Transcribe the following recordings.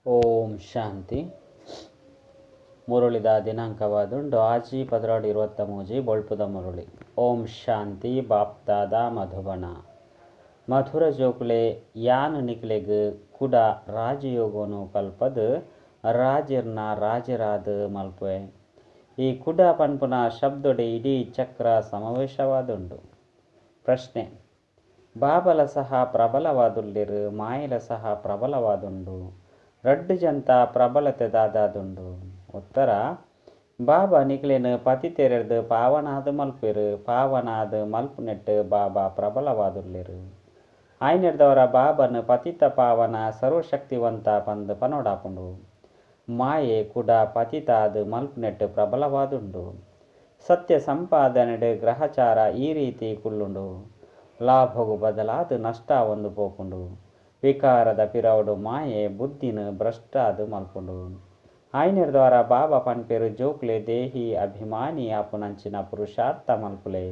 ಓಂ ಶಾಂತಿ. ಮುರುಳಿದ ದಿನಾಂಕವಾದುಂಡು 6/12/23 ಬೊಳ್ಪುದ ಮುರುಳಿ. ಓಂ ಶಾಂತಿ. ಬಾಪ್ತಾದ ಮಧುಬನ. ಮಧುರ ಜೋಕುಲೆ, ಯಾನ್ ನಿಕ್ಲೆಗ್ ಕುಡ ರಾಜಯೋಗೊನು ಕಲ್ಪದ್ ರಾಜೆರ್ನ ರಾಜೆರಾದ್ ಮಲ್ಪುವೆ. ಈ ಕುಡ ಪನ್ಪುನ ಶಬ್ದೊಡೆ ಇಡೀ ಚಕ್ರ ಸಮಾವೇಶವಾದುಂಡು. ಪ್ರಶ್ನೆ: ಬಾಬಲ ಸಹ ಪ್ರಬಲವಾದುಲ್ಲೆರ್, ಮಾಯೆಲ ಸಹ ಪ್ರಬಲವಾದುಂಡು. ರಡ್ಡ್ ಜಂತ ಪ್ರಬಲತೆ ದಾದಾದುಂಡು? ಉತ್ತರ: ಬಾಬಾ ನಿಕ್ಲೆನ್ ಪತಿತೆರೆರ್ದ್ ಪಾವನಾದ್ ಮಲ್ಪೆರ್. ಪಾವನಾದ್ ಮಲ್ಪುನೆಟ್ ಬಾಬಾ ಪ್ರಬಲವಾದುಲ್ಲೆರ್. ಆಯ್ನೆರ್ದವರ ಬಾಬನ್ ಪತಿತ ಪಾವನ ಸರ್ವಶಕ್ತಿವಂತ ಪಂದ್ ಪನೊಡಾಪುಂಡು. ಮಾಯೆ ಕುಡ ಪತಿತಾದ್ ಮಲ್ಪುನೆಟ್ ಪ್ರಬಲವಾದುಂಡು. ಸತ್ಯ ಸಂಪಾದನೆಡ್ ಗ್ರಹಚಾರ ಈ ರೀತಿ ಕುಲ್ಲುಂಡು. ಲಾಭೊಗು ಬದಲಾದ್ ನಷ್ಟ ಆವೊಂದು ಪೋಪುಂಡು. ವಿಕಾರದ ಪಿರವುಡು ಮಾಯೆ ಬುದ್ಧಿನ್ ಭ್ರಷ್ಟಾದ್ ಮಲ್ಪುಂಡು. ಆಯ್ನೆರ್ದ್ವಾರ ಬಾಬಾ ಪನ್ಪೆರ್, ಜೋಕ್ಲೆ ದೇಹಿ ಅಭಿಮಾನಿ ಆಪುನಂಚಿನ ಪುರುಷಾರ್ಥ ಮಲ್ಪುಲೆ.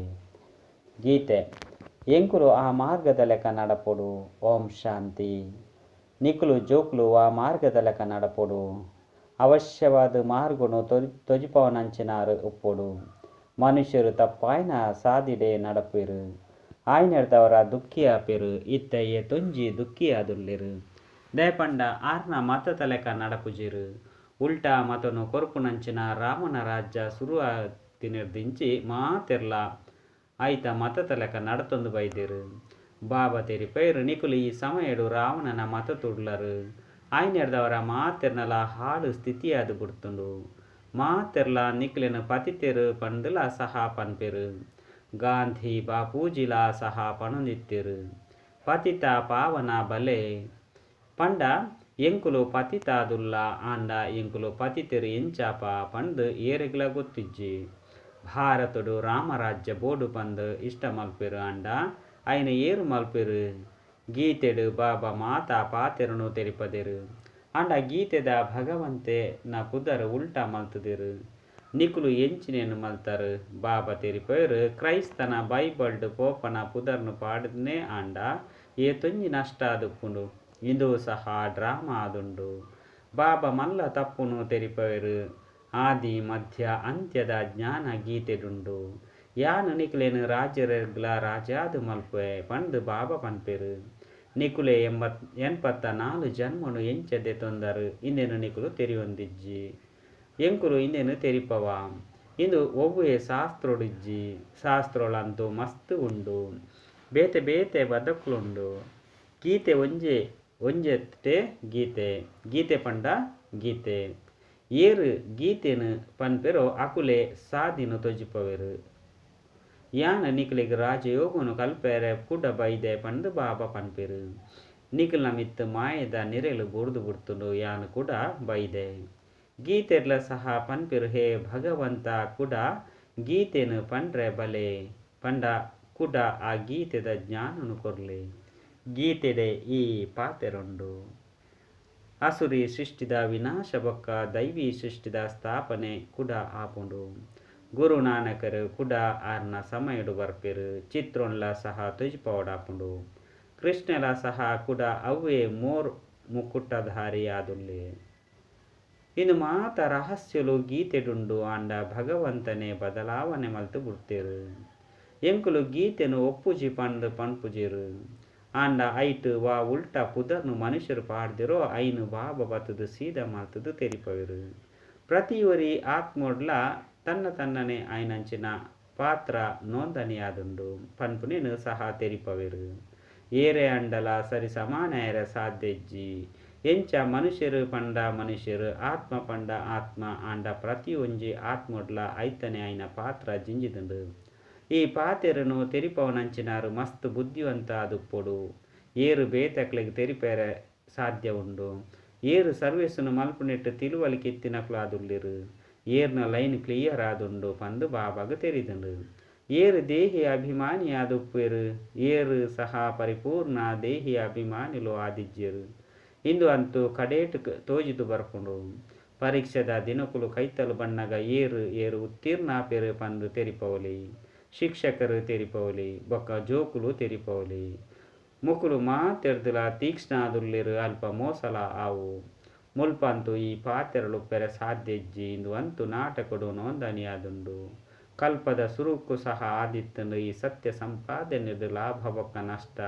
ಗೀತೆ: ಎಂಕುಲು ಆ ಮಾರ್ಗದ ಲೆಕ್ಕ ನಡಪೊಡು. ಓಂ ಶಾಂತಿ. ನಿಕುಲು ಜೋಕುಲು ವಾ ಮಾರ್ಗದ ಲೆಕ್ಕ ನಡಪೊಡು? ಅವಶ್ಯವಾದ ಮಾರ್ಗೊನು ತೊಜಿಪವನಂಚಿನಾರು ಉಪ್ಪೊಡು. ಮನುಷ್ಯರು ತಪ್ಪಾಯಿನ ಸಾದಿಡೆ ನಡಪೆರ್. ಆಯ್ನೆರ್ದವರ ದುಃಖಿ ಆಪೆರ್. ಇತ್ತೆ ಏತೊಂಜಿ ದುಃಖಿ ಆದುಲ್ಲೆರ್. ದಾಯೆ ಪಂಡ ಆರ್ನ ಮತತ ಲೆಕ್ಕ ನಡಪುಜೆರ್. ಉಲ್ಟಾ ಮತೊನು ಕೊರ್ಪುನಂಚಿನ ರಾವಣ ರಾಜ್ಯ ಸುರು ಆತಿನೆರ್ದಿಂಚಿ ಮಾತೆರ್ಲಾ ಐತ ಮತತ ಲೆಕ್ಕ ನಡತೊಂದು ಬೈದೆರ್. ಬಾಬಾ ತೆರಿಪೈರ್, ನಿಕುಲು ಈ ಸಮಯಡು ರಾವಣನ ಮತ ತುಡ್ಲರ್. ಆಯ್ನೆರ್ದವರ ಮಾತೆರ್ನಲ ಹಾಳು ಸ್ಥಿತಿಯಾದ್ ಬುಡ್ತುಂಡು. ಮಾತೆರ್ಲಾ ನಿಕ್ಲೆನ್ ಪತಿತೆರ್ ಪಂದುಲ ಸಹ ಪನ್ಪೆರ್. ಗಾಂಧಿ ಬಾಪೂಜಿಲಾ ಸಹ ಪನೊಂದಿತ್ತೆರ್, ಪತಿತ ಪಾವನ ಬಲೆ. ಪಂಡ ಎಂಕುಲು ಪತಿತಾದುಲ್ಲ ಆಂಡ ಎಂಕುಲು ಪತಿತೆರ್ ಎಂಚಾಪ ಪಂದ್ ಏರೆಗ್ಲಾ ಗೊತ್ತಿಜ್ಜಿ. ಭಾರತಡು ರಾಮರಾಜ್ಯ ಬೋಡು ಪಂದ್ ಇಷ್ಟ ಮಲ್ಪೆರ್ ಆಂಡ ಐನ್ ಏರ್ ಮಲ್ಪೆರ್? ಗೀತೆಡ್ ಬಾಬಾ ಮಾತಾ ಪಾತೆರನು ತೆರಿಪದೆರ್. ಆಂಡ ಗೀತೆದ ಭಗವಂತೆ ನ ಪುದರ್ ಉಲ್ಟಾ ಮಲ್ತುದೆರ್. ನಿಕುಲು ಎಂಚಿನೆನ್ ಮಲ್ತರ್? ಬಾಬಾ ತೆರಿಪೆರ್, ಕ್ರೈಸ್ತನ ಬೈಬಲ್ಡ್ ಪೋಪನ ಪುದರ್ನ್ ಪಾಡುದ್ನೆ ಆಂಡ ಏತೊಂಜಿ ನಷ್ಟ ಆದುಪ್ಪುಂಡು. ಇಂದು ಸಹ ಡ್ರಾಮಾ ಆದುಂಡು. ಬಾಬಾ ಮಲ್ಲ ತಪ್ಪುನು ತೆರಿಪವೆರ್. ಆದಿ ಮಧ್ಯ ಅಂತ್ಯದ ಜ್ಞಾನ ಗೀತೆಡುಂಡು. ಯಾನ್ ನಿಕ್ಲೆನ್ ರಾಜೆರೆರ್ಗ್ಲಾ ರಾಜಾದ್ ಮಲ್ಪುವೆ ಪಂದ್ ಬಾಬಾ ಪನ್ಪೆರ್. ನಿಕುಲೇ 84 ಜನ್ಮನು ಎಂಚ ದೆತೊಂದರ್ ಇಂದೆನ್ ನಿಕುಲು ತೆರಿಯೊಂದಿಜ್ಜಿ. ಎಂಕುಲು ಇಂದೆನ್ ತೆರಿಪವ. ಇಂದು ಒವ್ವೆ ಶಾಸ್ತ್ರೊಡಿಜ್ಜಿ. ಶಾಸ್ತ್ರೊಲಂತೂ ಮಸ್ತ್ ಉಂಡು. ಬೇತೆ ಬೇತೆ ಪದಕುಲುಂಡು. ಗೀತೆ ಒಂಜೆ ಒಂಜೆತ್ತೆ ಗೀತೆ. ಗೀತೆ ಪಂಡ ಗೀತೆ. ಏರ್ ಗೀತೆನ್ ಪನ್ಪೆರೋ ಅಕುಲೇ ಸಾದಿನ್ ತೊಜಿಪವೆರ್. ಯಾನ್ ನಿಕ್ಲೆಗ್ ರಾಜಯೋಗನು ಕಲ್ಪೆರೆ ಕುಡ ಬೈದೆ ಪಂದ್ ಬಾಬಾ ಪನ್ಪೆರ್. ನಿಕಲ್ನ ಮಿತ್ತ್ ಮಾಯೆದ ನಿರೆಲ್ ಬೂರ್ದು ಬುಡ್ತುಂಡು. ಯಾನ್ ಕುಡ ಬೈದೆ. ಗೀತೆಡ್ಲ ಸಹ ಪನ್ಪೆರ್, ಹೇ ಭಗವಂತ ಕುಡ ಗೀತೆನ್ ಪಂಡ್ರೆ ಬಲೆ. ಪಂಡ ಕುಡ ಆ ಗೀತೆದ ಜ್ಞಾನನು ಕೊರ್ಲೆ. ಗೀತೆಡೆ ಈ ಪಾತೆರುಂಡು. ಅಸುರಿ ಸೃಷ್ಟಿದ ವಿನಾಶ ಬೊಕ್ಕ ದೈವಿ ಸೃಷ್ಟಿದ ಸ್ಥಾಪನೆ ಕುಡ ಆಪುಂಡು. ಗುರು ನಾನಕರು ಕುಡ ಆರ್ನ ಸಮಯಡು ಬರ್ಪೆರ್. ಚಿತ್ರೋನ್ಲ ಸಹ ತೊಜಿಪವಡಾಪುಂಡು. ಕೃಷ್ಣಲ ಸಹ ಕುಡ ಅವ್ವೇ ಮೋರ್ ಮುಕುಟಧಾರಿ ಆದುಲ್ಲೆ. ಇಂದು ಮಾತ ರಹಸ್ಯಲು ಗೀತೆಡುಂಡು ಆಂಡ ಭಗವಂತನೇ ಬದಲಾವಣೆ ಮಲ್ತ್ ಬುಡ್ತೆರ್. ಎಂಕುಲು ಗೀತೆನ್ ಒಪ್ಪುಜಿ ಪಂದ್ ಪನ್ಪುಜೆರ್. ಆಂಡ ಐಟ್ ವಾ ಉಲ್ಟಾ ಪುದರ್ನ್ ಮನುಷ್ಯರು ಪಾಡ್ದೆರೋ ಐನ್ ಬಾಬಾ ಬತ್ತುದು ಸೀದಾ ಮಲ್ತುದು ತೆರಿಪವೆರ್. ಪ್ರತಿಯೊರಿ ಆತ್ಮಡ್ಲ ತನ್ನ ತನ್ನನೆ ಆಯ್ನಂಚಿನ ಪಾತ್ರ ನೋಂದಣಿಯಾದುಂಡು ಪನ್ಪುನೆನ್ ಸಹ ತೆರಿಪವೆರ್. ಏರೇ ಅಂಡಲ ಸರಿ ಸಮಾನ ಸಾಧ್ಯ ಇಜ್ಜಿ. ಎಂಚ ಮನುಷ್ಯರು ಪಂಡ ಮನುಷ್ಯರು, ಆತ್ಮ ಪಂಡ ಆತ್ಮ. ಆಂಡ ಪ್ರತಿಯೊಂಜಿ ಆತ್ಮಡ್ಲ ಐತನೆ ಆಯ್ನ ಪಾತ್ರ ಜಿಂಜಿದುಂಡು. ಈ ಪಾತೆರನು ತೆರಿಪವನಂಚಿನಾರು ಮಸ್ತ್ ಬುದ್ಧಿವಂತ ಆದುಪ್ಪೊಡು. ಏರು ಬೇತಕ್ಲೆಗ್ ತೆರಿಪೆರೆ ಸಾಧ್ಯ ಉಂಡು. ಏರು ಸರ್ವಿಸ್ನ್ ಮಲ್ಪುನೆಟ್ ತಿಳುವಳಿಕೆ ಇತ್ತಿನಕ್ಲು ಆದುಲ್ಲೆರ್. ಏರ್ನ ಲೈನ್ ಕ್ಲಿಯರ್ ಆದುಂಡು ಪಂದ್ ಬಾಬಾಗ್ ತೆರಿದುಂಡು. ಏರು ದೇಹಿ ಅಭಿಮಾನಿ ಆದುಪ್ಪೆರ್. ಏರು ಸಹ ಪರಿಪೂರ್ಣ ದೇಹಿ ಅಭಿಮಾನಿಲು ಆದಿಜ್ಜೆರ್. ಇಂದು ಅಂತೂ ಕಡೇಟ್ ತೋಜಿದ್ ಬರ್ಪುಂಡು. ಪರೀಕ್ಷೆದ ದಿನಕುಲು ಕೈತಲ್ ಬನ್ನಗ ಏರ್ ಏರ್ ಉತ್ತೀರ್ಣ ಆಪೆರ್ ಪಂದ್ ತೆರಿಪವೊಲಿ. ಶಿಕ್ಷಕರು ತೆರಿಪವೊಲಿ. ಬೊಕ್ಕ ಜೋಕುಲು ತೆರಿಪವೊಲಿ. ಮುಕುಲು ಮಾತೆರ್ದಲ ತೀಕ್ಷ್ಣ ಆದುಲ್ಲೆರ್ ಅಲ್ಪ ಮೋಸಲ ಆವು. ಮುಲ್ಪ ಅಂತೂ ಈ ಪಾತೆರೊಲು ಉಪ್ಪೆರೆ ಸಾಧ್ಯ ಇಜ್ಜಿ. ಇಂದು ಅಂತೂ ನಾಟಕೊಡು ನೋಂದಣಿ ಆದುಂಡು. ಕಲ್ಪದ ಸುರುಕ್ಕು ಸಹ ಆದಿತ್ತ್ಂಡ್. ಈ ಸತ್ಯ ಸಂಪಾದನೆಡ್ ಲಾಭ ಬೊಕ್ಕ ನಷ್ಟ,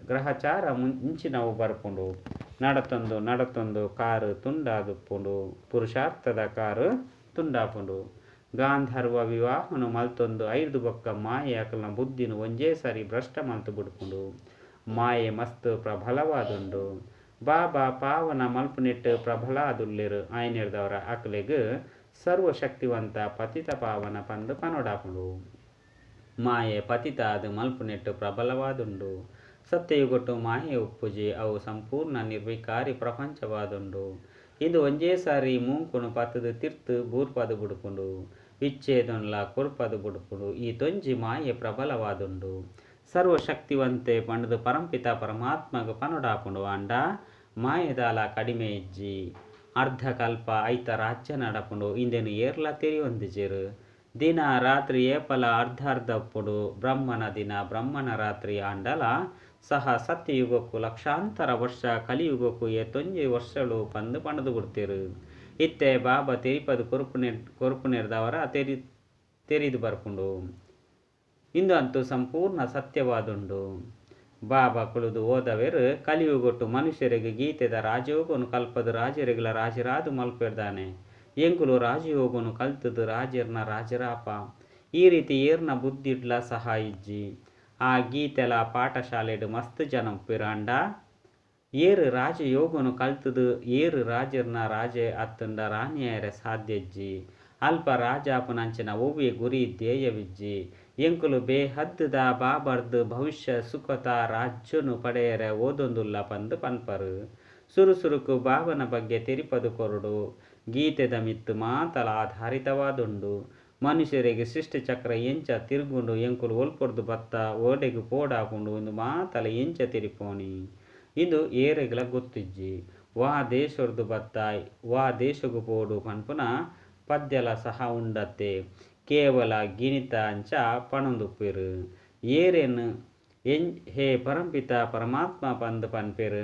ಗ್ರಹಚಾರ ಇಂಚಿನವು ಬರ್ಪುಂಡು. ನಡತೊಂದು ನಡತೊಂದು ಕಾರ್ ತುಂಡಾದುಪ್ಪುಂಡು. ಪುರುಷಾರ್ಥದ ಕಾರ್ ತುಂಡಾಪುಂಡು. ಗಾಂಧರ್ವ ವಿವಾಹನು ಮಲ್ತೊಂದು ಐರ್ದ್ ಬೊಕ್ಕ ಮಾಯೆ ಅಕಲ್ನ ಬುದ್ಧಿನ್ ಒಂಜೇ ಸಾರಿ ಭ್ರಷ್ಟ ಮಲ್ತ್ ಬುಡ್ಪುಂಡು. ಮಾಯೆ ಮಸ್ತ್ ಪ್ರಬಲವಾದುಂಡು. ಬಾಬಾ ಪಾವನ ಮಲ್ಪುನೆಟ್ಟ್ ಪ್ರಬಲ ಆದುಲ್ಲೆರ್. ಆಯನೆರ್ದಾವರ ಅಕ್ಲೆಗ್ ಸರ್ವಶಕ್ತಿವಂತ ಪತಿತ ಪಾವನ ಪಂದ್ ಪನೊಡಾಪುಂಡು. ಮಾಯೆ ಪತಿತ ಆದ್ ಮಲ್ಪುನೆಟ್ಟ್ ಪ್ರಬಲವಾದುಂಡು. ಸತ್ಯಯುಗಟ್ಟು ಮಾಯೆ ಉಪ್ಪುಜಿ. ಅವು ಸಂಪೂರ್ಣ ನಿರ್ವಿಕಾರಿ ಪ್ರಪಂಚವಾದುಂಡು. ಇಂದು ಒಂಜೇ ಸಾರಿ ಮೂಂಕುನು ಪತ್ತುದು ತಿರ್ತ್ ಬೂರ್ಪದ್ ಬುಡ್ಪುಂಡು. ವಿಚ್ಛೇದನ್ಲ ಕೊರ್ಪದ್ ಬುಡ್ಪುಂಡು. ಈತೊಂಜಿ ಮಾಯೆ ಪ್ರಬಲವಾದುಂಡು. ಸರ್ವಶಕ್ತಿವಂತೆ ಪಂಡ್ದ್ ಪರಂಪಿತ ಪರಮಾತ್ಮಗ್ ಪನೊಡಾಪುಂಡು. ಆಂಡ ಮಾಯೆದಾಲ ಕಡಿಮೆ ಇಜ್ಜಿ. ಅರ್ಧಕಲ್ಪ ಐತ ರಾಜ್ಯ ನಡಪುಂಡು. ಇಂದೆನ್ ಏರ್ಲಾ ತೆರಿಯೊಂದಿಜೆರ್. ದಿನ ರಾತ್ರಿ ಏಪಲ ಅರ್ಧ ಅರ್ಧ ಉಪ್ಪುಂಡು. ಬ್ರಹ್ಮನ ದಿನ ಬ್ರಹ್ಮನ ರಾತ್ರಿ ಆಂಡಲ ಸಹ ಸತ್ಯಯುಗಕ್ಕೂ ಲಕ್ಷಾಂತರ ವರ್ಷ, ಕಲಿಯುಗಕ್ಕೂ ಏತೊಂಜಿ ವರ್ಷಳು ಪಂದ್ ಪಂಡ್ದ್ ಬುಡ್ತೆರ್. ಇತ್ತೆ ಬಾಬಾ ತೆರಿಪದ್ ಕೊರ್ಪುನೆರ್ದಾವರ ತೆರಿದ್ ಬರ್ಪುಂಡು. ಇಂದು ಅಂತೂ ಸಂಪೂರ್ಣ ಸತ್ಯವಾದುಂಡು. ಬಾಬಾ ಕುಳುದು ಓದವೆರ್ ಕಲಿಯುಗಟ್ಟು ಮನುಷ್ಯರಿಗೆ ಗೀತೆದ ರಾಜಯೋಗನು ಕಲ್ಪದ ರಾಜರಿಗಳ ರಾಜರಾದು ಮಲ್ಪೆರ್ದಾನೆ. ಎಂಕುಲು ರಾಜಯೋಗನು ಕಲ್ತದ್ ರಾಜರ್ನ ರಾಜರಾಪ. ಈ ರೀತಿ ಏರ್ನ ಬುದ್ಧಿಡ್ಲ ಸಹ ಇಜ್ಜಿ. ಆ ಗೀತೆಲ ಪಾಠಶಾಲೆಡ್ ಮಸ್ತ್ ಜನ ಉಪ್ಪೆರ್. ಆಂಡ ಏರ್ ರಾಜಯೋಗನು ಕಲ್ತದ್ ಏರ್ ರಾಜರ್ನ ರಾಜೆ ಅತ್ತಂಡ ರಾಣಿಯರ ಸಾಧ್ಯ ಇಜ್ಜಿ. ಅಲ್ಪ ರಾಜಾಪುನಂಚಿನ ಒವ್ವೆ ಗುರಿ ಧ್ಯೇಯವಿಜ್ಜಿ. ಎಂಕುಲು ಬೇಹದ್ದ ಬಾಬರ್ದ್ ಭವಿಷ್ಯ ಸುಖತ ರಾಜ್ಯನು ಪಡೆಯರೆ ಓದೊಂದುಲ್ಲ ಪಂದ್ ಪನ್ಪರ್. ಸುರು ಸುರುಕು ಬಾಬನ ಬಗ್ಗೆ ತೆರಿಪದು ಕೊರೊಡು. ಗೀತೆದ ಮಿತ್ತ್ ಮಾತಲ ಆಧಾರಿತವಾದುಂಡು. ಮನುಷ್ಯರಿಗೆ ಸೃಷ್ಟಿಚಕ್ರ ಎಂಚ ತಿರುಗುಂಡು, ಎಂಕುಲು ಒಲ್ಪೊರ್ದು ಬತ್ತ, ಓಡೆಗ್ ಪೋಡಾಪುಂಡು ಇಂದು ಮಾತಲ ಎಂಚ ತೆರಿಪೋನಿ. ಇಂದು ಏರೆಗ್ಲ ಗೊತ್ತಿಜ್ಜಿ. ವಾ ದೇಶೊರ್ದು ಬತ್ತ, ವಾ ದೇಶಗ್ ಪೋಡು ಪನ್ಪುನ ಪದ್ಯಲ ಸಹ ಉಂಡತ್ತೆ. ಕೇವಲ ಗಿಣಿತ ಅಂಚ ಪನೊಂದುಪ್ಪೆರ್. ಏರೆನ್ ಹೇ ಪರಂಪಿತ ಪರಮಾತ್ಮ ಪಂದ್ ಪನ್ಪೆರ್.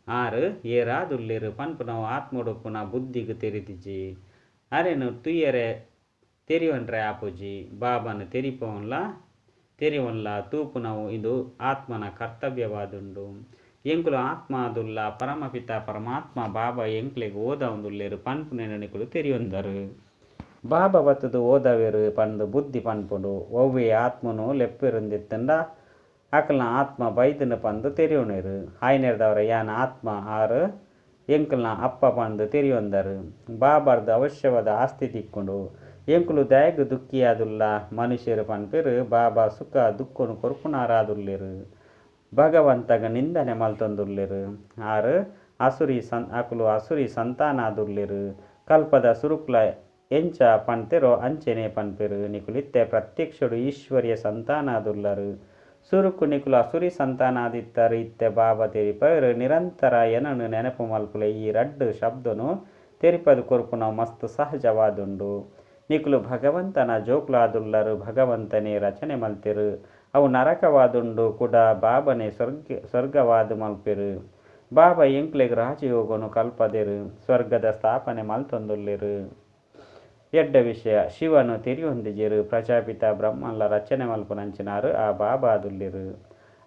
ಆರ್ ಏರಾದುಲ್ಲೆರ್ ಪನ್ಪುನವು ಆತ್ಮಡುಪ್ಪುನ ಬುದ್ಧಿಗ್ ತೆರಿದಿಜಿ. ಅರೆನ್ ತೂಯರೆ ತೆರಿಯೊನ್ರೆ ಆಪುಜಿ. ಬಾಬಾನ ತೆರಿಪೋನ್ಲ ತೆರಿಯೊನ್ಲ ತೂಪುನವು ಇದು ಆತ್ಮನ ಕರ್ತವ್ಯವಾದುಂಡು. ಎಂಕುಲು ಆತ್ಮಾದುಲ್ಲ ಪರಮಪಿತ ಪರಮಾತ್ಮ ಬಾಬಾ ಎಂಕ್ಲೆಗ್ ಓದಾವೊಂದುಲ್ಲೆರ್ ಪನ್ಪುನೆನ್ ನಿಕುಲು ತೆರಿಯೊಂದರು. ಬಾಬಾ ಬತ್ತುದು ಓದವೆರ್ ಪಂದ್ ಬುದ್ಧಿ ಪನ್ಪುಂಡು. ಒವ್ವೇ ಆತ್ಮನು ಲೆಪ್ಪೆರುಂದಿತ್ತಂಡ ಅಕಲ್ನ ಆತ್ಮ ಬೈದುಂಡು ಪಂದ್ ತೆರಿಯೊನೆರ್. ಆಯನೆರ್ದಾವರ ಯಾನ್ ಆತ್ಮ ಆರ್ ಎಂಕಲ್ನ ಅಪ್ಪ ಪಂದ್ ತೆರಿಯೊಂದರು. ಬಾಬಾರ್ದು ಅವಶ್ಯವಾದ ಆಸ್ತಿ ತಿಕ್ಕುಂಡು. ಎಂಕುಲು ದಾಯೆಗ್ ದುಃಖಿಯಾದುಲ್ಲ. ಮನುಷ್ಯರು ಪನ್ಪೆರ್ ಬಾಬಾ ಸುಖ ದುಃಖನು ಕೊರ್ಪುನಾರಾದುಲ್ಲೆರ್. ಭಗವಂತಗ ನಿಂದನೆ ಮಲ್ತೊಂದುಲ್ಲೆರ್. ಆರ್ ಅಸುರಿ ಅಕುಲು ಅಸುರಿ ಸಂತಾನಾದುಲ್ಲೆರ್. ಕಲ್ಪದ ಸುರುಕ್ಲ ಎಂಚ ಪನ್ತೆರೋ ಅಂಚೆನೆ ಪನ್ಪೆರ್. ನಿಕುಲಿತ್ತೆ ಪ್ರತ್ಯಕ್ಷಡು ಈಶ್ವರ್ಯ ಸಂತಾನಾದುಲ್ಲರು. ಸುರುಕು ನಿಕುಲು ಅಸುರಿ ಸಂತಾನಾದಿತ್ತಾರೆ. ಇತ್ತೆ ಬಾಬಾ ತೆರಿಪೆರ್ ನಿರಂತರ ಏನನ್ನು ನೆನಪು ಮಲ್ಪುಲೆ. ಈ ರಡ್ಡ್ ಶಬ್ದನು ತೆರಿಪದು ಕೊರ್ಪುನವು ಮಸ್ತ್ ಸಹಜವಾದುಂಡು. ನಿಕುಲು ಭಗವಂತನ ಜೋಕುಲಾದುಲ್ಲರು. ಭಗವಂತನೇ ರಚನೆ ಮಲ್ತೆರು. ಅವು ನರಕವಾದುಂಡು ಕೂಡ ಬಾಬನೇ ಸ್ವರ್ಗವಾದ ಮಲ್ಪೆರು. ಬಾಬಾ ಎಂಕ್ಲೆಗ್ ರಾಜಯೋಗನು ಕಲ್ಪದೆರು. ಸ್ವರ್ಗದ ಸ್ಥಾಪನೆ ಮಲ್ತೊಂದುಲ್ಲೆರು. ಎಡ್ಡೆ ವಿಷಯ ಶಿವನು ತೆರಿಯೊಂದಿಜೆರು. ಪ್ರಜಾಪಿತ ಬ್ರಹ್ಮನ್ಲ ರಚನೆ ಮಲ್ಪುನಂಚಿನಾರು ಆ ಬಾಬಾದುಲ್ಲೆರು.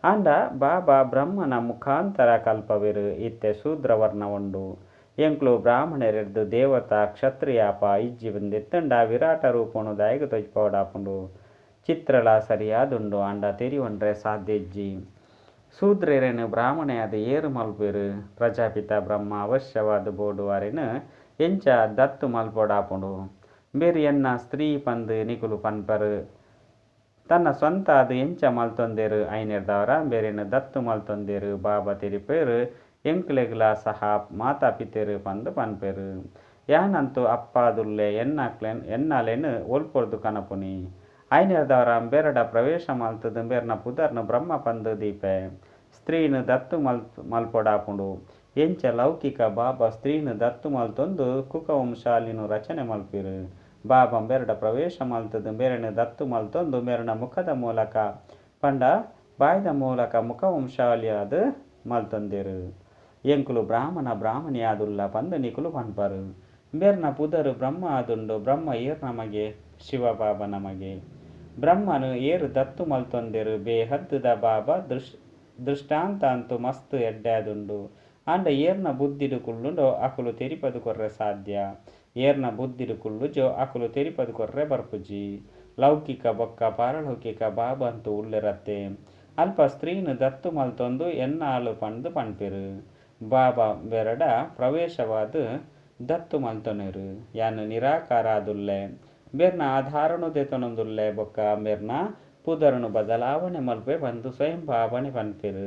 ಆಂಡ ಬಾಬಾ ಬ್ರಹ್ಮನ ಮುಖಾಂತರ ಕಲ್ಪವೆರು. ಇತ್ತೆ ಶೂದ್ರವರ್ಣ ಉಂಡು. ಎಂಕ್ಲು ಬ್ರಾಹ್ಮಣರೆರ್ದ್ ದೇವತಾ ಕ್ಷತ್ರಿಯಾಪ ಇಜ್ಜಿ ಬಂದಿತ್ತಂಡ ವಿರಾಟ ರೂಪನು ದಾಯೆಗ್ ತೋಜಿಪಾವಡಾಪುಂಡು. ಚಿತ್ರಲ ಸರಿಯಾದುಂಡು. ಆಂಡ ತೆರಿಯೊನ್ರೆ ಸಾಧ್ಯ ಇಜ್ಜಿ. ಶೂದ್ರೆರೆನ್ ಬ್ರಾಹ್ಮಣೆಯಾದ ಏರು ಮಲ್ಪೆರು. ಪ್ರಜಾಪಿತ ಬ್ರಹ್ಮ ಅವಶ್ಯವಾದ ಬೋಡು. ಅರೆನ್ ಎಂಚ ದತ್ತು ಮಲ್ಪೊಡಾಪುಂಡು. ಬೇರೆ ಎನ್ನ ಸ್ತ್ರೀ ಪಂದ್ ನಿಕುಲು ಪನ್ಪರು. ತನ್ನ ಸ್ವಂತ ಅದು ಎಂಚ ಮಲ್ತೊಂದೆರು. ಐನೆರ್ದಾವರ ಬೇರೆನ್ ದತ್ತು ಮಲ್ತೊಂದೆರು. ಬಾಬಾ ತೆರಿಪೆರು ಎಂಕ್ಲೆಗ್ಲ ಸಹ ಮಾತಾಪಿತೆರು ಪಂದ್ ಪನ್ಪೆರು. ಯಾನಂತೂ ಅಪ್ಪಾದುಲ್ಲೆ ಎನ್ನಕ್ಲೆನ್ ಎನ್ನಲೆನ್ ಒಲ್ಪೊರ್ದು ಕನಪುನಿ. ಐನೆರ್ದಾವರ ಬೆರಡ ಪ್ರವೇಶ ಮಲ್ತದ ಬೇರ್ನ ಪುದರ್ನ ಬ್ರಹ್ಮ ಪಂದ್ ದೀಪೆ. ಸ್ತ್ರೀನ್ ದತ್ತು ಮಲ್ಪೊಡಾಪುಂಡು. ಎಂಚ ಲೌಕಿಕ ಬಾಬಾ ಸ್ತ್ರೀನ್ ದತ್ತು ಮಲ್ತೊಂದು ಕುಕವಂಶಾಲಿನ ರಚನೆ ಮಲ್ಪೆರು. ಬಾಬಾ ಬೆರಡ ಪ್ರವೇಶ ಮಲ್ತದ ಬೇರೆನ ದತ್ತು ಮಲ್ತೊಂದು ಬೇರನ ಮುಖದ ಮೂಲಕ ಪಂಡ ಬಾಯ್ದ ಮೂಲಕ ಮುಖವಂಶಾಲಿಯಾದ ಮಲ್ತೊಂದೆರು. ಎಂಕುಲು ಬ್ರಾಹ್ಮಣ ಬ್ರಾಹ್ಮಣಿಯಾದುಲ್ಲ ಪಂದ್ ನಿಕುಲು ಪನ್ಪರ್. ಇಂಬೆರ್ನ ಪುದರ್ ಬ್ರಹ್ಮ ಆದುಂಡು. ಬ್ರಹ್ಮ ಏರ್ನ ಮಗೆ? ಶಿವಬಾಬನ ಮಗೆ. ಬ್ರಹ್ಮನ್ ಏರ್ ದತ್ತು ಮಲ್ತೊಂದೆರ್. ಬೇಹದ್ದ್ ದ ಬಾಬಾ ದೃಷ್ಟಾಂತ ಅಂತೂ ಮಸ್ತ್ ಎಡ್ಡೆ ಆದುಂಡು. ಆಂಡ ಏರ್ನ ಬುದ್ಧಿಡ್ ಕುಲ್ಲುಂಡೋ ಅಕುಲು ತೆರಿಪದ್ ಕೊರ್ರೆ ಸಾಧ್ಯ. ಏರ್ನ ಬುದ್ಧಿಡ್ ಕುಲ್ಲುಜೋ ಅಕುಲು ತೆರಿಪದ್ ಕೊರ್ರೆ ಬರ್ಪುಜಿ. ಲೌಕಿಕ ಬೊಕ್ಕ ಪಾರಲೌಕಿಕ ಬಾಬಾ ಅಂತೂ ಉಲ್ಲೆರತ್ತೆ. ಅಲ್ಪ ಸ್ತ್ರೀನ್ ದತ್ತು ಮಲ್ತೊಂದು ಎನ್ನಾಲ್ ಪಂದ್ ಪನ್ಪೆರ್. ಬಾಬಾ ಇಂಬೆರೆಡ ಪ್ರವೇಶವಾದ್ ದತ್ತು ಮಲ್ತೊನುವೆರ್. ಯಾನ್ ನಿರಾಕಾರ ಆದುಲ್ಲೆ. ಇಂಬೆರ್ನ ಆಧಾರನು ದೆತೊನೊಂದುಲ್ಲೆ ಬೊಕ್ಕ ಇಂಬೆರ್ನ ಪುದರ್ನ್ ಬದಲಾವಣೆ ಮಲ್ಪುವೆ ಪಂದ್ ಸ್ವಯಂ ಬಾಬಾನೆ ಪನ್ಪೆರ್.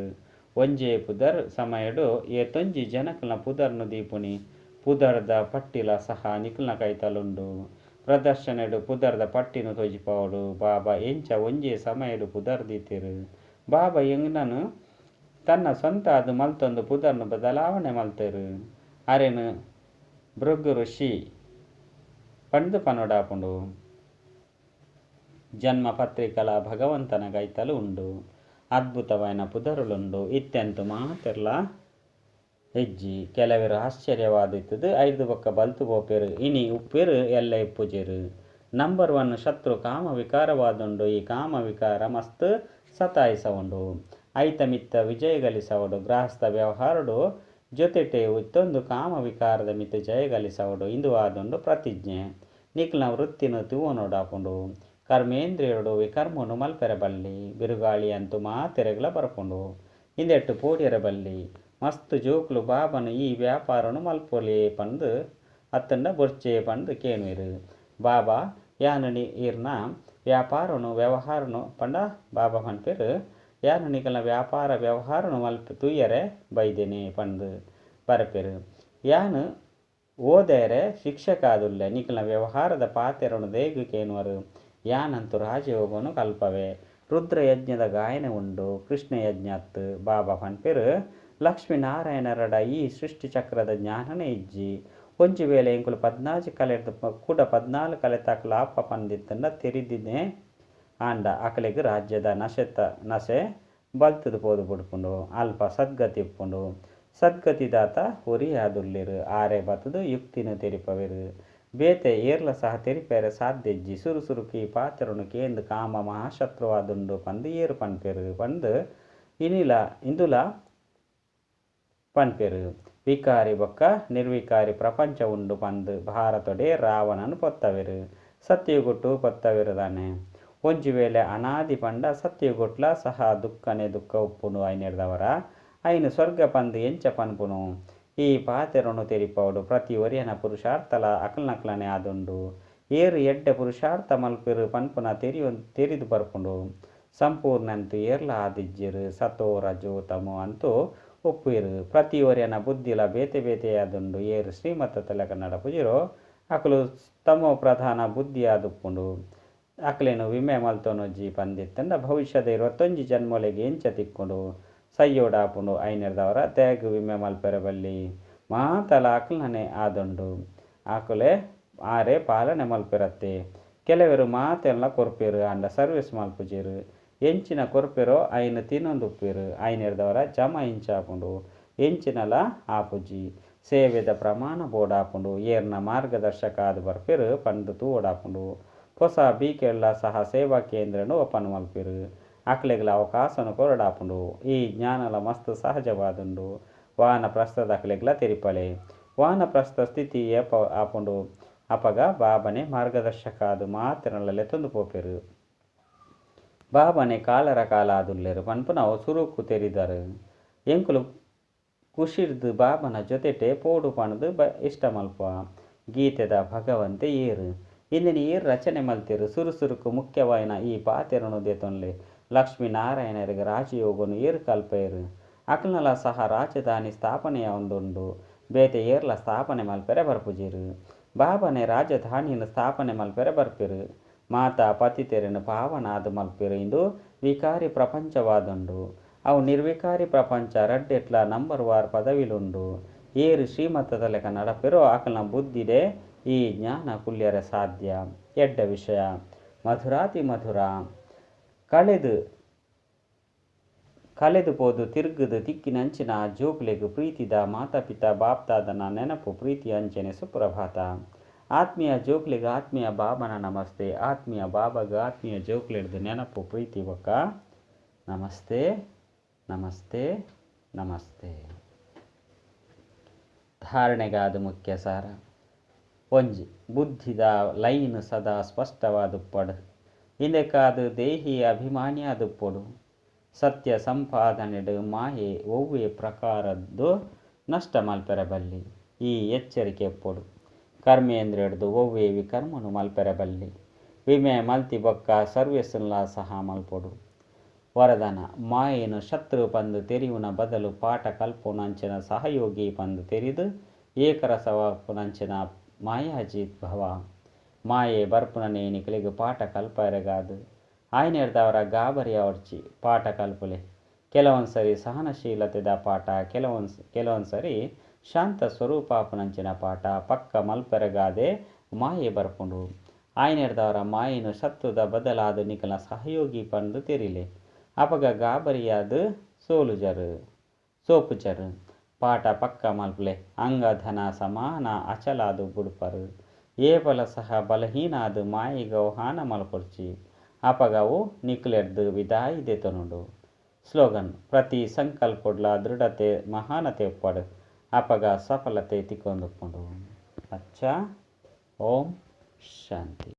ಒಂಜೇ ಪುದರ್ ಸಮಯಡ್ ಏತೊಂಜಿ ಜನಕ್ಲೆನ ಪುದರ್ನ್ ದೀಪುನಿ. ಪುದರ್ದ ಪಟ್ಟಿಲ ಸಹ ನಿಕಲ್ನ ಕೈತಲ್ ಉಂಡು. ಪ್ರದರ್ಶನಡ್ ಪುದರ್ದ ಪಟ್ಟಿನ್ ತೋಜಿಪಾವೊಡು. ಬಾಬಾ ಎಂಚ ಒಂಜೇ ಸಮಯಡ್ ಪುದರ್ ದೀತೆರ್. ಬಾಬಾ ಎಂಗ್ನನ್ ತನ್ನ ಸ್ವಂತ ಆದ್ ಮಲ್ತೊಂದು ಪುದರ್ನ್ ಬದಲಾವಣೆ ಮಲ್ತೆರ್. ಅರೆನ್ ಭೃಗು ಋಷಿ ಪಂದ್ ಪನೊಡಾಪುಂಡು. ಜನ್ಮ ಪತ್ರಿಕೆಲ ಭಗವಂತನ ಕೈತಲ್ ಉಂಡು. ಅದ್ಭುತವಾಯಿನ ಪುದರುಲುಂಡು. ಇತ್ತೆಂತು ಮಾತೆರ್ಲಾ ಇಜ್ಜಿ. ಕೆಲವೆರ್ ಆಶ್ಚರ್ಯವಾದಿತ್ತುದು ಐರ್ದ್ ಬೊಕ್ಕ ಬಲ್ತು ಪೋಪೆರ್. ಇನಿ ಉಪ್ಪೆರ್ ಎಲ್ಲೆ ಇಪ್ಪುಜೆರ್. ನಂಬರ್ ಒನ್ ಶತ್ರು ಕಾಮ ವಿಕಾರವಾದುಂಡು. ಈ ಕಾಮ ವಿಕಾರ ಮಸ್ತ್ ಸತಾಯಿಸವುಂಡು. ಐತ ಮಿತ್ತ ವಿಜಯ ಗಳಿಸವೊಡು. ಗೃಹಸ್ಥ ವ್ಯವಹಾರಡು ಜೊತೆಟೇ ಇತ್ತೊಂದು ಕಾಮ ವಿಕಾರದ ಮಿತ್ತ್ ಜಯ ಗಳಿಸವೊಡು. ಇಂದು ಆದುಂಡು ಪ್ರತಿಜ್ಞೆ. ನಿಕಲ್ನ ವೃತ್ತಿನ್ ತೂವೊನೊಡಾಪುಂಡು. ಕರ್ಮೇಂದ್ರಿಯೊಡು ವಿಕರ್ಮನು ಮಲ್ಪೆರೆ ಬಲ್ಲಿ. ಬಿರುಗಾಳಿ ಅಂತೂ ಮಾತೆರೆಗ್ಲಾ ಬರ್ಪುಂಡು. ಇಂದೆಟ್ ಪೋಡ್ಯೆರೆ ಬಲ್ಲಿ. ಮಸ್ತ್ ಜೋಕುಲು ಬಾಬಾನ ಈ ವ್ಯಾಪಾರನು ಮಲ್ಪೊಲಿ ಪಂದ್ ಅತ್ತಂಡ ಬೊರ್ಚೆ ಪಂದ್ ಕೇನುವೆರ್. ಬಾಬಾ ಯಾನ್ ಈರ್ನ ವ್ಯಾಪಾರನು ವ್ಯವಹಾರನು ಪಂಡ ಬಾಬಾ ಪನ್ಪೆರ್ ಯಾನ್ ನಿಕಲ್ನ ವ್ಯಾಪಾರ ವ್ಯವಹಾರನು ಮಲ್ಪ ತೂಯರೆ ಬೈದೇನೆ ಪಂದ್ ಬರಪೆರ್. ಯಾನ್ ಓದೇರೆ ಶಿಕ್ಷಕ ಆದುಲ್ಲೆ. ನಿಕಲ್ನ ವ್ಯವಹಾರದ ಪಾತೆರನು ದೇಗ್ ಕೇನುವರು. ಯಾನಂತೂ ರಾಜಯೋಗನು ಕಲ್ಪವೆ. ರುದ್ರ ಯಜ್ಞದ ಗಾಯನ ಉಂಡು. ಕೃಷ್ಣ ಯಜ್ಞ ಅತ್ತ್. ಬಾಬಾ ಪನ್ಪೆರ್ ಲಕ್ಷ್ಮೀ ನಾರಾಯಣರಡ ಈ ಸೃಷ್ಟಿ ಚಕ್ರದ ಜ್ಞಾನನೇ ಇಜ್ಜಿ. ಒಂಜಿ ವೇಳೆ ಎಂಕುಲು 14 ಕಲೆರ್ದ್ ಕೂಡ 14 ಕಲೆತಾಕುಲು ಆಪ ಪಂದಿತ್ತುಂಡ ತೆರಿದಿನೇ ಆಂಡ ಅಕಲೆಗ್ ರಾಜ್ಯದ ನಶೆತ ನಶೆ ಬಲ್ತುದು ಪೋದು ಬುಡ್ಪುಂಡು. ಅಲ್ಪ ಸದ್ಗತಿ ಉಪ್ಪುಂಡು. ಸದ್ಗತಿದಾತ ಒರಿಯೇ ಆದುಲ್ಲೆರ್. ಆರೇ ಬತ್ತುದು ಯುಕ್ತಿನ್ ತೆರಿಪವೆರ್. ಬೇತೆ ಏರ್ಲ ಸಹ ತೆರಿಪಾಯೆರೆ ಸಾಧ್ಯ ಇಜ್ಜಿ. ಸುರು ಸುರುಕು ಈ ಪಾತೆರೊನು ಕೇಂದ್ ಕಾಮ ಮಹಾಶತ್ರುವಾದುಂಡು ಪಂದ್ ಏರ್ ಪನ್ಪೆರ್ ಪಂದ್ ಇನಿಲ ಇಂದುಲ ಪನ್ಪೆರ್. ವಿಕಾರಿ ಬೊಕ್ಕ ನಿರ್ವಿಕಾರಿ ಪ್ರಪಂಚ ಉಂಡು ಪಂದ್ ಭಾರತೊಡೇ ರಾವಣನ್ ಪೊತ್ತವೆರ್. ಸತ್ಯಯುಗೊಟ್ಟು ಪೊತ್ತವೆರ್ ದಾನೆ. ಒಂಜಿ ವೇಳೆ ಅನಾದಿ ಪಂಡ ಸತ್ಯಯುಗೊಟ್ಲ ಸಹ ದುಃಖನೇ ದುಃಖ ಉಪ್ಪುಂಡು ಐನೆರ್ದಾವರ ಐನ್ ಸ್ವರ್ಗ ಪಂದ್ ಎಂಚ ಪನ್ಪುನು. ಈ ಪಾತೆರೊನು ತೆರಿಪಾವೊಡು. ಪ್ರತಿ ಒರಿಯನ ಪುರುಷಾರ್ಥಲ ಅಕಲ್ನಕ್ಲನೆ ಆದುಂಡು. ಏರ್ ಎಡ್ಡೆ ಪುರುಷಾರ್ಥ ಮಲ್ಪೆರ್ ಪನ್ಪುನ ತೆರಿದು ಬರ್ಪುಂಡು. ಸಂಪೂರ್ಣ ಅಂತೂ ಏರ್ಲಾ ಆದಿಜ್ಜೆರ್. ಸತೋ ರಜೋ ತಮೋ ಅಂತೂ ಉಪ್ಪುವೆರ್. ಪ್ರತಿ ಒರಿಯನ ಬುದ್ಧಿಲ ಬೇತೆ ಬೇತೆಯಾದುಂಡು. ಏರ್ ಶ್ರೀಮತದ ಲೆಕ್ಕ ನಡಪುಜೆರೋ ಅಕುಲು ತಮೋ ಪ್ರಧಾನ ಬುದ್ಧಿ ಆದುಪ್ಪುಂಡು. ಅಕಲೆನ್ ವಿಮೆ ಮಲ್ತೊನೊಜಿ ಪಂದಿತ್ತುಂಡ ಭವಿಷ್ಯದ 21 ಜನ್ಮೊಲೆಗ್ ಎಂಚ ತಿಕ್ಕುಂಡು. ಸಯ್ಯೋಡಾಪುಂಡು ಐನೆರ್ದಾವರ ದಾಯೆಗ್ ವಿಮೆ ಮಲ್ಪೆರೆ ಬಲ್ಲಿ. ಮಾತಲ ಅಕಲ್ನನೆ ಆದುಂಡು. ಅಕುಲೆ ಆರೇ ಪಾಲನೆ ಮಲ್ಪೆರತ್ತೆ. ಕೆಲವೆರ್ ಮಾತೆರ್ಲ ಕೊರ್ಪೆರ್ ಆಂಡ ಸರ್ವಿಸ್ ಮಲ್ಪುಜೆರ್. ಎಂಚಿನ ಕೊರ್ಪೆರೋ ಐನ್ ತಿನ್ನೊಂದುಪ್ಪೆರ್. ಐನೆರ್ದಾವರ ಜಮ ಎಂಚ ಆಪುಂಡು. ಎಂಚಿನಲ ಆಪುಜಿ. ಸೇವೆದ ಪ್ರಮಾಣ ಬೋಡಾಪುಂಡು. ಏರ್ನ ಮಾರ್ಗದರ್ಶಕ ಆದ್ ಬರ್ಪೆರ್ ಪಂದ್ ತೂವೊಡಾಪುಂಡು. ಪೊಸ ಬೀಕೆರ್ಲ ಸಹ ಸೇವಾ ಕೇಂದ್ರನ್ ಓಪನ್ ಮಲ್ಪೆರ್. ಅಕಲೆಗ್ಲ ಅವಕಾಶನ್ ಕೊರೊಡಾಪುಂಡು. ಈ ಜ್ಞಾನಲ ಮಸ್ತ್ ಸಹಜವಾದುಂಡು. ವಾನಪ್ರಸ್ಥದಕಲೆಗ್ಲ ತೆರಿಪಾಲೆ. ವಾನಪ್ರಸ್ಥ ಸ್ಥಿತಿ ಏಪ ಆಪುಂಡು. ಅಪಗ ಬಾಬಾನೇ ಮಾರ್ಗದರ್ಶಕ ಆದ್ ಮಾತೆರ್ನಲ ಲೆತೊಂದು ಪೋಪೆರ್. ಬಾಬಾನೇ ಕಾಲರ ಕಾಲ ಆದುಲ್ಲೆರ್ ಪನ್ಪುನವು ಸುರುಕು ತೆರಿದಾರ್. ಎಂಕುಲು ಖುಷಿರ್ದ್ ಬಾಬಾನ ಜೊತೆಟೇ ಪೋಡು ಪಂದ್ ಇಷ್ಟ ಮಲ್ಪುವ. ಗೀತೆದ ಭಗವಂತೆ ಏರ್. ಇಂದೆನ್ ಏರ್ ರಚನೆ ಮಲ್ತೆರ್. ಸುರು ಸುರುಕು ಮುಖ್ಯವಾಯಿನ ಈ ಪಾತೆರೊನು ದೆತೊನ್ಲೆ. ಲಕ್ಷ್ಮೀ ನಾರಾಯಣೆರೆಗ್ ರಾಜಯೋಗನು ಏರ್ ಕಲ್ಪಯೆರ್. ಅಕಲ್ನಲ ಸಹ ರಾಜಧಾನಿ ಸ್ಥಾಪನೆಯಾವೊಂದುಂಡು. ಬೇತೆ ಏರ್ಲ ಸ್ಥಾಪನೆ ಮಲ್ಪೆರೆ ಬರ್ಪುಜೆರ್. ಬಾಬಾನೇ ರಾಜಧಾನಿನ್ ಸ್ಥಾಪನೆ ಮಲ್ಪೆರೆ ಬರ್ಪೆರ್. ಮಾತಾ ಪತಿತೆರೆನ್ ಪಾವನ ಆದ್ ಮಲ್ಪೆರ್. ಇಂದು ವಿಕಾರಿ ಪ್ರಪಂಚವಾದುಂಡು. ಅವು ನಿರ್ವಿಕಾರಿ ಪ್ರಪಂಚ. ರಡ್ಡೆಟ್ಲ ನಂಬರ್ ವಾರ್ ಪದವಿಲುಂಡು. ಏರ್ ಶ್ರೀಮತದ ಲೆಕ್ಕ ನಡಪೆರೋ ಅಕಲ್ನ ಬುದ್ಧಿಡೇ ಈ ಜ್ಞಾನ ಕುಲ್ಯರೆ ಸಾಧ್ಯ. ಎಡ್ಡೆ ವಿಷಯ. ಮಧುರಾತಿ ಮಧುರ. ಕಳೆದು ಕಳೆದ್ ಪೋದು ತಿರ್ಗುದು ತಿಕ್ಕಿನಂಚಿನ ಜೋಕುಲೆಗ್ ಪ್ರೀತಿದ ಮಾತಾಪಿತಾ ಬಾಪ್ದಾದನ ನೆನಪು, ಪ್ರೀತಿ ಅಂಚನೆ ಸುಪ್ರಭಾತ. ಆತ್ಮೀಯ ಜೋಕುಲೆಗ್ ಆತ್ಮೀಯ ಬಾಬನ ನಮಸ್ತೆ. ಆತ್ಮೀಯ ಬಾಬಾಗ ಆತ್ಮೀಯ ಜೋಕುಲೆಡ್ದು ನೆನಪು, ಪ್ರೀತಿ ಬೊಕ್ಕ ನಮಸ್ತೆ, ನಮಸ್ತೆ, ನಮಸ್ತೆ. ಧಾರಣೆಗಾದ ಮುಖ್ಯ ಸಾರ. ಒಂಜಿ ಬುದ್ಧಿದ ಲೈನ್ ಸದಾ ಸ್ಪಷ್ಟವಾದುಪ್ಪಡ್. ಇಂದೆಕಾದ್ ದೇಹಿ ಅಭಿಮಾನಿಯಾದುಪ್ಪೊಡು. ಸತ್ಯ ಸಂಪಾದನೆಡ್ ಮಾಯೆ ಒವ್ವೆ ಪ್ರಕಾರದ್ದು ನಷ್ಟ ಮಲ್ಪೆರೆ ಬಲ್ಲಿ ಈ ಎಚ್ಚರಿಕೆ ಇಪ್ಪೊಡು. ಕರ್ಮೇಂದ್ರಿಯಡ್ದು ಒವ್ವೆ ವಿಕರ್ಮನು ಮಲ್ಪೆರೆ ಬಲ್ಲಿ. ವಿಮೆ ಮಲ್ತಿ ಬೊಕ್ಕ ಸರ್ವಿಸ್ನ್ಲಾ ಸಹ ಮಲ್ಪೊಡು. ವರದಾನ, ಮಾಯೆನ್ ಶತ್ರು ಪಂದ್ ತೆರಿಯುನ ಬದಲು ಪಾಠ ಕಲ್ಪುನಂಚಿನ ಸಹಯೋಗಿ ಪಂದ್ ತೆರಿದು ಏಕರಸವಾಪುನಂಚಿನ ಮಾಯಾಜೀತ್ ಭವ. ಮಾಯೆ ಬರ್ಪುನನೇ ನಿಕಲೆಗ್ ಪಾಠ ಕಲ್ಪರೆಗಾದ್. ಆಯ್ನೆರ್ದಾವರ ಗಾಬರಿ ಆವೊಡ್ಚಿ. ಪಾಠ ಕಲ್ಪುಲೆ. ಕೆಲವೊಂದ್ಸರಿ ಸಹನಶೀಲತೆದ ಪಾಠ, ಕೆಲವೊಂದ್ಸರಿ ಶಾಂತ ಸ್ವರೂಪಾಪುನಂಚಿನ ಪಾಠ ಪಕ್ಕ ಮಲ್ಪೆರೆಗಾದೆ ಮಾಯೆ ಬರ್ಪುಂಡು. ಆಯ್ನೆರ್ದಾವರ ಮಾಯೆನ್ ಶತ್ರುದ ಬದಲಾದ ನಿಕಲ ಸಹಯೋಗಿ ಪಂದ್ ತೆರಿಲೆ. ಅಪಗ ಗಾಬರಿಯಾದ್ ಸೋಲುಜರ್, ಸೋಪುಜರ್. ಪಾಠ ಪಕ್ಕ ಮಲ್ಪುಲೆ. ಅಂಗಧನ ಸಮಾನ ಅಚಲಾದ್ ಬುಡ್ಪರ್. ಏಪಲ ಸಹ ಬಲಹೀನ ಆದ್ ಮಾಯೆಗ್ ಆಹ್ವಾನ ಮಲ್ಪೊಡ್ಚಿ. ಅಪಗ ಅವು ನಿಕ್ಲೆರ್ದ್ ವಿದಾಯ ದೆತೊನುಂಡು. ಸ್ಲೋಗನ್, ಪ್ರತಿ ಸಂಕಲ್ಪಡ್ಲಾ ದೃಢತೆ, ಮಹಾನತೆ ಉಪ್ಪಡ್. ಅಪಗ ಸಫಲತೆ ತಿಕ್ಕೊಂದುಪ್ಪುಂಡು. ಅಚ್ಚಾ, ಓಂ ಶಾಂತಿ.